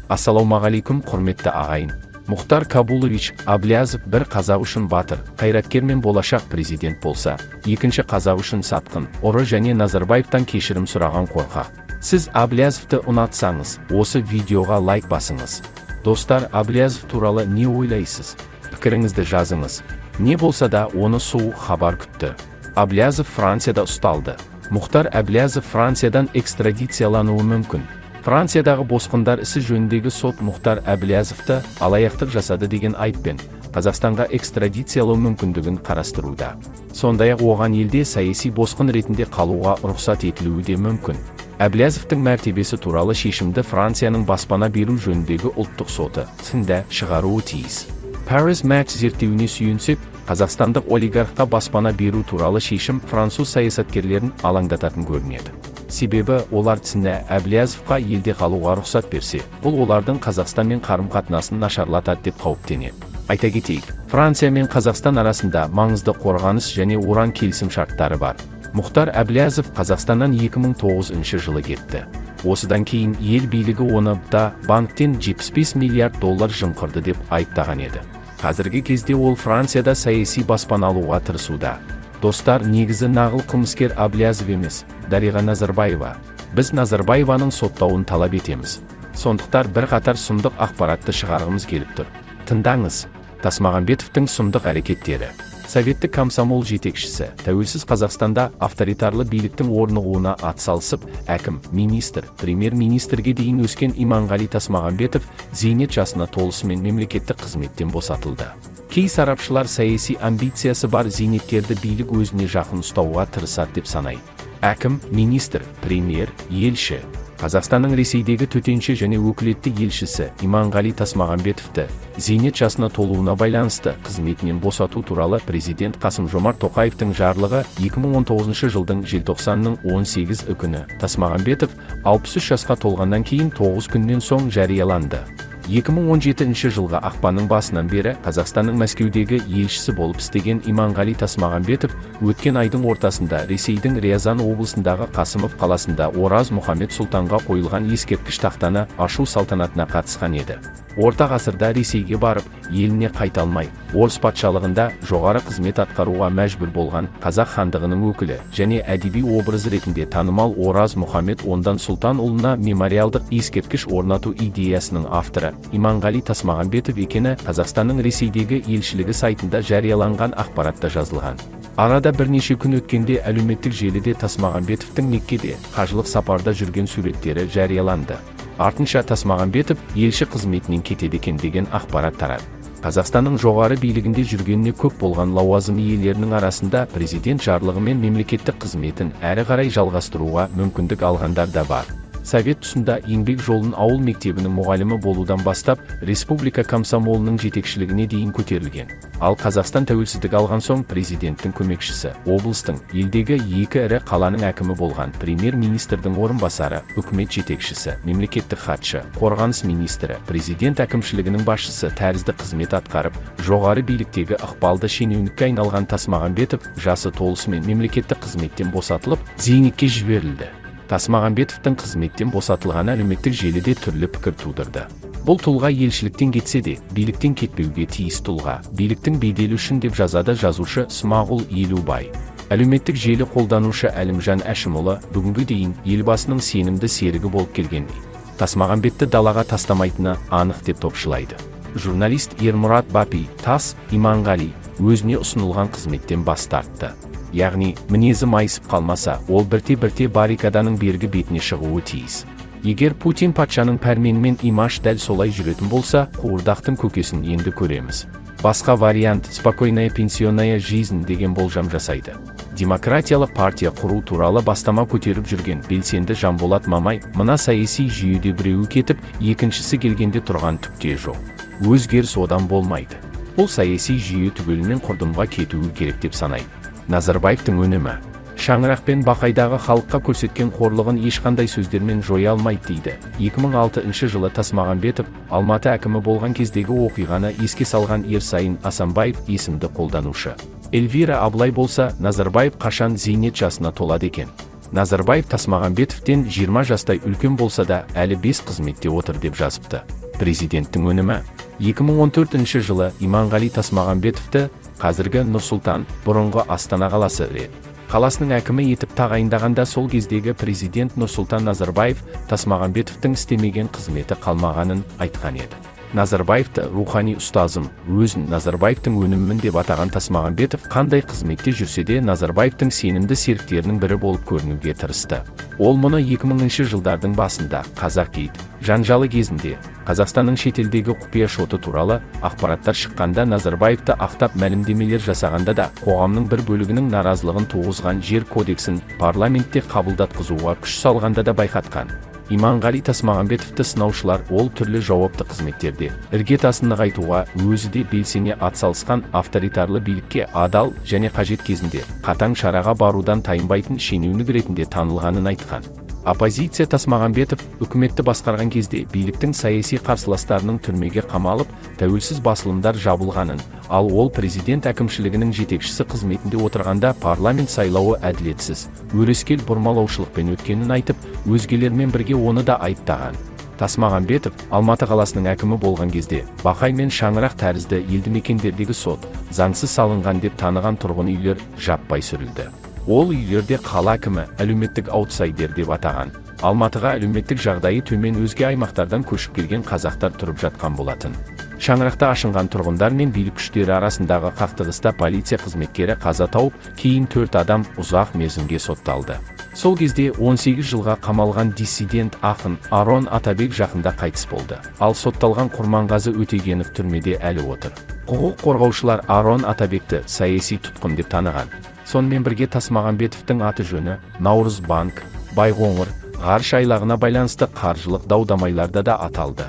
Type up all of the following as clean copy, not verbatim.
Ассалаумағалейкум, құрметті ағайын! Мұхтар Кабулович Аблязов бір қазақ үшін батыр, қайраткер мен болашақ президент болса, екінші қазақ үшін сатқын, ұры және Назарбаевтан кешірім сұраған қорқақ. Сіз Аблязовты ұнатсаңыз, осы видеоға лайк басыңыз. Достар, Аблязов туралы не ойлайсыз? Пікіріңізді жазыңыз. Не болса да, оны суық хабар күтті. Аблязов Францияда ұсталды. Мұхтар Әблязов Франциядан экстрадициялануы мүмкін. Франциядағы босқындар ісі жөніндегі сот Мұхтар Әблязовты алаяқтық жасады деген айыппен Қазақстанға экстрадициялау мүмкіндігін қарастыруда. Сондай-ақ оған елде саяси босқын ретінде қалуға рұқсат етілуі де мүмкін. Әблязовтың мәртебесі туралы шешімді Францияның баспана беру жөніндегі ұлттық соты CNDA шығаруы тиіс. Paris Match зерттеуіне сүйенсек, қазақстандық олигархқа баспана беру туралы шешім француз саясаткерлерін алаңдататын көрінеді. Себебі олар CNDA Әблязовқа елде қалуға рұқсат берсе, бұл олардың Қазақстанмен қарым-қатынасын нашарлатады деп қауіптенеді. Айта кетейік, Франция мен Қазақстан арасында маңызды қорғаныс және уран келісім шарттары бар. Мұхтар Әблязов Қазақстаннан 2009 жылы кетті. Осыдан кейін ел билігі оны да банктен 75 миллиард доллар жымқырды деп айыптаған еді. Қазіргі кезде ол Францияда саяси баспана алуға тырысуда. Достар, негізі нағыз қылмыскер Әблязов емес, Дариға Назарбаева. Біз Назарбаеваның соттауын талап етеміз. Сондықтан бірқатар сұмдық ақпаратты шығарғымыз келіп тұр. Тыңдаңыз. Тасмағамбетовтің сұмдық әрекеттері. Советтік комсомол жетекшісі, тәуелсіз Қазақстанда авторитарлы биліктің орнығуына атсалысып, әкім, министр, премьер-министрге дейін өскен Иманғали Тасмағамбетов зейнет жасына толысымен мемлекеттік қызметтен босатылды. Кей сарапшылар саяси амбициясы бар зейнеткерді билік өзіне жақын ұстауға тырысады деп санайды. Әкім, министр, премьер, елші. Қазақстанның Ресейдегі төтенше және өкілетті елшісі Иманғали Тасмағамбетовті зейнет жасына толуына байланысты қызметінен босату туралы президент Қасым-Жомарт Тоқаевтың жарлығы 2019 жылдың желтоқсанның 18 күні, Тасмағамбетов 63 жасқа толғаннан кейін 9 күннен соң жарияланды. 2017 жылғы ақпанның басынан бері Қазақстанның Мәскеудегі елшісі болып істеген Иманғали Тасмағамбетов өткен айдың ортасында Ресейдің Рязань облысындағы Қасымов қаласында Ораз Мұхаммед Сұлтанға қойылған ескерткіш тақтаны ашу салтанатына қатысқан еді. Орта ғасырда Ресейге барып, еліне қайта алмай, Орыс патшалығында жоғары қызмет атқаруға мәжбүр болған қазақ хандығының өкілі және әдеби образ ретінде танымал Ораз Мұхаммед Ондан Сұлтанұлына мемориалдық ескерткіш орнату идеясының авторы Иманғали Тасмағамбетов екені Қазақстанның Ресейдегі елшілігі сайтында жарияланған ақпаратта жазылған. Арада бірнеше күн өткенде әлеуметтік желіде Тасмағамбетовтің Меккеде қажылық сапарда жүрген суреттері жарияланды. Артынша Тасмағамбетов елші қызметінен кетеді екен деген ақпарат тарады. Қазақстанның жоғары билігінде жүргеніне көп болған лауазым иелерінің арасында президент жарлығымен мемлекеттік қызметін әрі қарай жалғастыруға мүмкіндік алғандар да бар. Совет тұсында еңбек жолын ауыл мектебінің мұғалімі болудан бастап, республика комсомолының жетекшілігіне дейін көтерілген. Ал Қазақстан тәуелсіздік алған соң президенттің көмекшісі, облыстың, елдегі екі ірі қаланың әкімі болған, премьер-министрдің орынбасары, үкімет жетекшісі, мемлекеттік хатшы, қорғаныс министрі, президент әкімшілігінің басшысы тәрізді қызмет атқарып, жоғары биліктегі ықпалды шенеунікке айналған Тасмағамбетов жасы толысымен мемлекеттік қызметтен босатылып, зейнетке жіберілді. Тасмағамбетовтің қызметтен босатылғаны әлеуметтік желіде түрлі пікір тудырды. Бұл тұлға елшіліктен кетсе де, биліктен кетпеуге тиіс тұлға, биліктің беделі үшін, деп жазады жазушы Смағұл Елубай. Әлеуметтік желі қолданушы Әлімжан Әшімұлы бүгінгі дейін Елбасының сенімді серігі болып келгендей, Тасмағамбетті далаға тастамайтыны анық деп топшылайды. Журналист Ермұрат Бапи: «Тас Иманғали өзіне ұсынылған қызметтен бас тартты. Яғни, мінезі майысып қалмаса, ол бірте-бірте баррикаданың бергі бетіне шығуы тиіс. Егер Путин патшаның пәрменімен Имаш дәл солай жүретін болса, қуырдақтың көкесін енді көреміз. Басқа вариант – спокойная пенсионная жизнь», – деген болжам жасайды. Демократиялық партия құру туралы бастама көтеріп жүрген белсенді Жанболат Мамай: «Мына саяси жүйеде біреуі кетіп, екіншісі келгенде тұрған түк те жоқ. Өзгеріс одан болмайды. Бұл саяси жүйе түгелімен құрдымға кетуі керек», – деп санайды. Назарбаевтың өнімі шаңырақ пен Бақайдағы халыққа көрсеткен қорлығын ешқандай сөздермен жоя алмайды, дейді 2006 жылы Тасмағамбетов Алматы әкімі болған кездегі оқиғаны еске салған Ерсайын Асанбаев есімді қолданушы. Эльвира Абылай болса: «Назарбаев қашан зейнет жасына толады екен? Назарбаев Тасмағамбетовтен 20 жастай үлкен болса да, әлі 5 қызметте отыр», – деп жазыпты. президенттің өнімі. 2014 жылы Иманғали Тасмағамбетовті қазіргі Нұр-Сұлтан, бұрынғы Астана қаласы рет қаласының әкімі етіп тағайындағанда, сол кездегі президент Нұрсұлтан Назарбаев Тасмағамбетовтің істемеген қызметі қалмағанын айтқан еді. Назарбаевты рухани ұстазым, өзін Назарбаевтың өнімімін деп атаған Тасмағамбетов қандай қызметте жүрсе де, Назарбаевтың сенімді серіктерінің бірі болып көрінуге тырысты. Ол мұны 2000 жылдардың басында Қазақгейт жанжалы кезінде, Қазақстанның шетелдегі құпия шоты туралы ақпараттар шыққанда, Назарбаевты ақтап мәлімдемелер жасағанда да, қоғамның бір бөлігінің наразылығын туғызған Жер кодексін парламентте қабылдатқызуға күш салғанда да байқатқан. Иманғали Тасмағамбетовті сынаушылар ол түрлі жауапты қызметтерде іргетасын нығайтуға өзі де белсене атсалысқан, авторитарлы билікке адал және қажет кезінде қатаң шараға барудан тайынбайтын шенеунік ретінде танылғанын айтқан. Оппозиция Тасмағамбетов үкіметті басқарған кезде биліктің саяси қарсыластарының түрмеге қамалып, тәуелсіз басылымдар жабылғанын, ал ол президент әкімшілігінің жетекшісі қызметінде отырғанда парламент сайлауы әділетсіз, өрескел бұрмалаушылықпен өткенін айтып, өзгелермен бірге оны да айыптаған. Тасмағамбетов Алматы қаласының әкімі болған кезде Бақай мен Шаңырақ тәрізді елді мекендердегі сот заңсыз салынған деп таныған тұрғын үйлер жаппай сүрілді. Ол үйлерде қала әкімі әлеуметтік аутсайдер деп атаған, Алматыға әлеуметтік жағдайы төмен өзге аймақтардан көшіп келген қазақтар тұрып жатқан болатын. Шаңырақта ашынған тұрғындар мен билік күштері арасындағы қақтығыста полиция қызметкері қаза тауып, кейін төрт адам ұзақ мерзімге сотталды. Сол кезде 18 жылға қамалған диссидент ақын Арон Атабек жақында қайтыс болды. Ал сотталған Құрманғазы Өтегенов түрмеде әлі отыр. Құқық қорғаушылар Арон Атабекті саяси тұтқын деп таныған. Сонымен бірге Тасмағамбетовтің аты жөні Наурыз банк, Байқоңыр ғарыш айлағына байланысты қаржылық дау-дамайларда да аталды.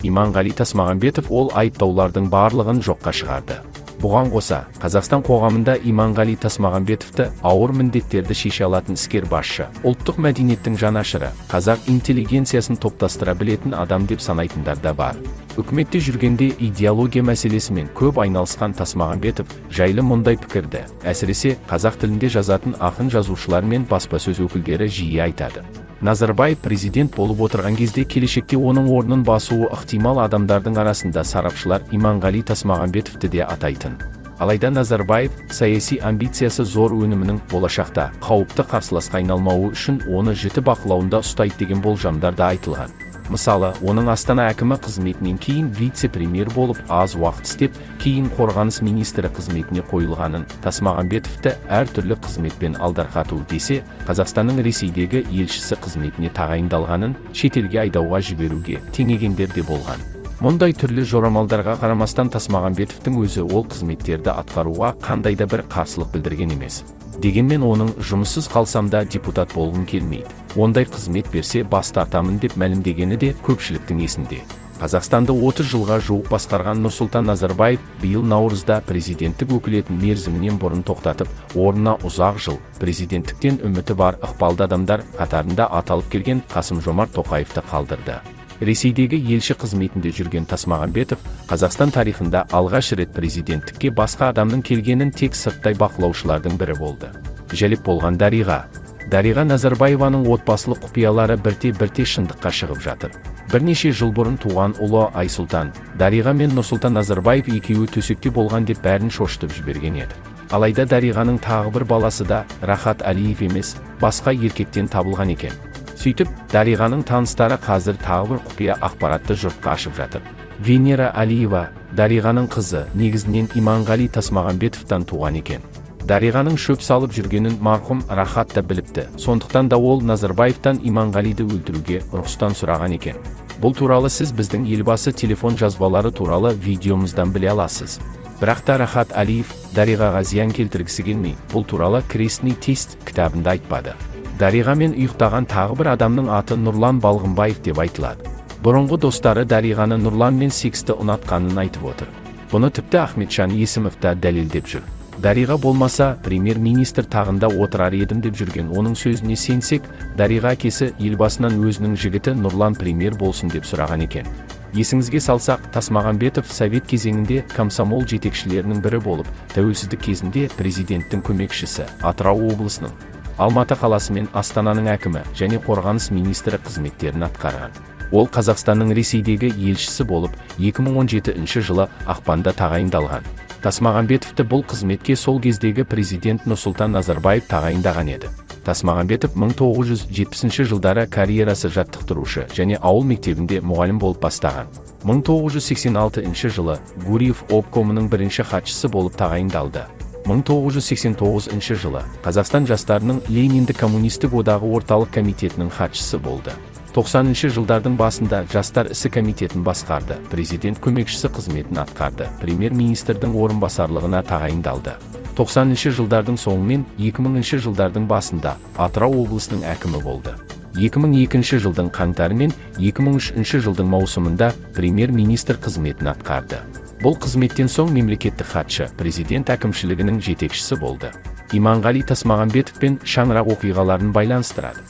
Иманғали Тасмағамбетов ол айыптаулардың барлығын жоққа шығарды. Бұған қоса, Қазақстан қоғамында Иманғали Тасмағамбетовті ауыр міндеттерді шеше алатын іскер басшы, ұлттық мәдениеттің жанашыры, қазақ интеллигенциясын топтастыра білетін адам деп санайтындар да бар. Үкіметте жүргенде идеология мәселесімен көп айналысқан Тасмағамбетов жайлы мұндай пікірді, әсіресе, қазақ тілінде жазатын ақын жазушылар мен баспасөз өкілдері жиі айтады. Назарбаев президент болып отырған кезде келешекте оның орнын басуы ықтимал адамдардың арасында сарапшылар Иманғали Тасмағамбетовті де атайтын. Алайда Назарбаев саяси амбициясы зор өнімінің болашақта қауіпті қарсыласқа айналмауы үшін оны жіті бақылауында ұстайды деген болжамдар да айтылған. Мысалы, оның Астана әкімі қызметінен кейін вице-премьер болып аз уақыт істеп, кейін қорғаныс министрі қызметіне қойылғанын Тасмағамбетовті әртүрлі қызметпен алдарқату десе, Қазақстанның Ресейдегі елшісі қызметіне тағайындалғанын шетелге айдауға жіберуге теңегендер де болған. Мұндай түрлі жорамалдарға қарамастан, Тасмағамбетовтің өзі ол қызметтерді атқаруға қандай да бір қарсылық білдірген емес. Дегенмен оның «жұмыссыз қалсам да, депутат болғым келмейді, ондай қызмет берсе, бас тартамын» деп мәлімдегені де көпшіліктің есінде. Қазақстанды 30 жылға жуық басқарған Нұрсұлтан Назарбаев биыл наурызда президенттік өкілетін мерзімінен бұрын тоқтатып, орнына ұзақ жыл президенттіктен үміті бар, ықпалды адамдар қатарында аталып келген Қасым-Жомарт Тоқаевты қалдырды. Ресейдегі елші қызметінде жүрген Тасмағамбетов Қазақстан тарихында алғаш рет президенттікке басқа адамның келгенін тек сырттай бақылаушылардың бірі болды. Жәлеп болған Дариға. Дариға Назарбаеваның отбасылық құпиялары бірте-бірте шындыққа шығып жатыр. Бірнеше жыл бұрын туған ұлы Айсұлтан, Дариға мен Нұрсұлтан Назарбаев екеуі төсекте болған деп бәрін шошытып жіберген еді. Алайда Дариғаның тағы бір баласы да Рахат Әлиев емес, басқа еркектен табылған екен. Сөйтіп, Дариғаның таныстары қазір тағы бір құпия ақпаратты жұртқа ашып жатыр. Венера Алиева, Дариғаның қызы, негізінен Иманғали Тасмағамбетовтан туған екен. Дариғаның шөп салып жүргенін марқұм Рахат та біліпті. Сондықтан да ол Назарбаевтан Иманғалиді өлтіруге рұқсат сұраған екен. Бұл туралы сіз біздің Елбасы телефон жазбалары туралы видеомыздан біле аласыз. Бірақ та Рахат Әлиев Дариғаға зиян келтіргісі келмей, бұл туралы «Крестный тесть» кітабында айтпады. Дариғамен ұйықтаған тағы бір адамның аты Нұрлан Балғынбаев деп айтылады. Бұрынғы достары Дариғаны Нұрланмен сексті ұнатқанын айтып отыр. Бұны тіпті Ахметжан Есімов та дәлелдеп жүр. Дариға болмаса, премьер-министр тағында отырар едім деп жүрген оның сөзіне сенсек, Дариға әкесі Елбасынан өзінің жігіті Нұрлан премьер болсын деп сұраған екен. Есіңізге салсақ, Тасмағамбетов совет кезеңінде комсомол жетекшілерінің бірі болып, тәуелсіздік кезінде президенттің көмекшісі, Атырау облысының, Алматы қаласы мен Астананың әкімі және қорғаныс министрі қызметтерін атқарған. Ол Қазақстанның Ресейдегі елшісі болып 2017 жылы ақпанда тағайындалған. Тасмағамбетовті бұл қызметке сол кездегі президент Нұрсұлтан Назарбаев тағайындаған еді. Тасмағамбетов 1970 жылдары карьерасы жаттықтырушы және ауыл мектебінде мұғалім болып бастаған. 1986 жылы Гурьев обкомының бірінші хатшысы болып тағайындалды. 1989 жылы Қазақстан жастарының Лениндік коммунистік одағы орталық комитетінің хатшысы болды. 90 жылдардың басында Жастар ісі комитетін басқарды, президент көмекшісі қызметін атқарды, премьер-министрдің орынбасарлығына тағайындалды. 90 жылдардың соңы мен 2000 жылдардың басында Атырау облысының әкімі болды. 2002 жылдың қаңтары мен 2003 жылдың маусымында премьер-министр қызметін атқарды. Бұл қызметтен соң мемлекеттік хатшы, президент әкімшілігінің жетекшісі болды. Иманғали Тасмағамбетов пен шаңырақ оқиғаларын байланыстырады.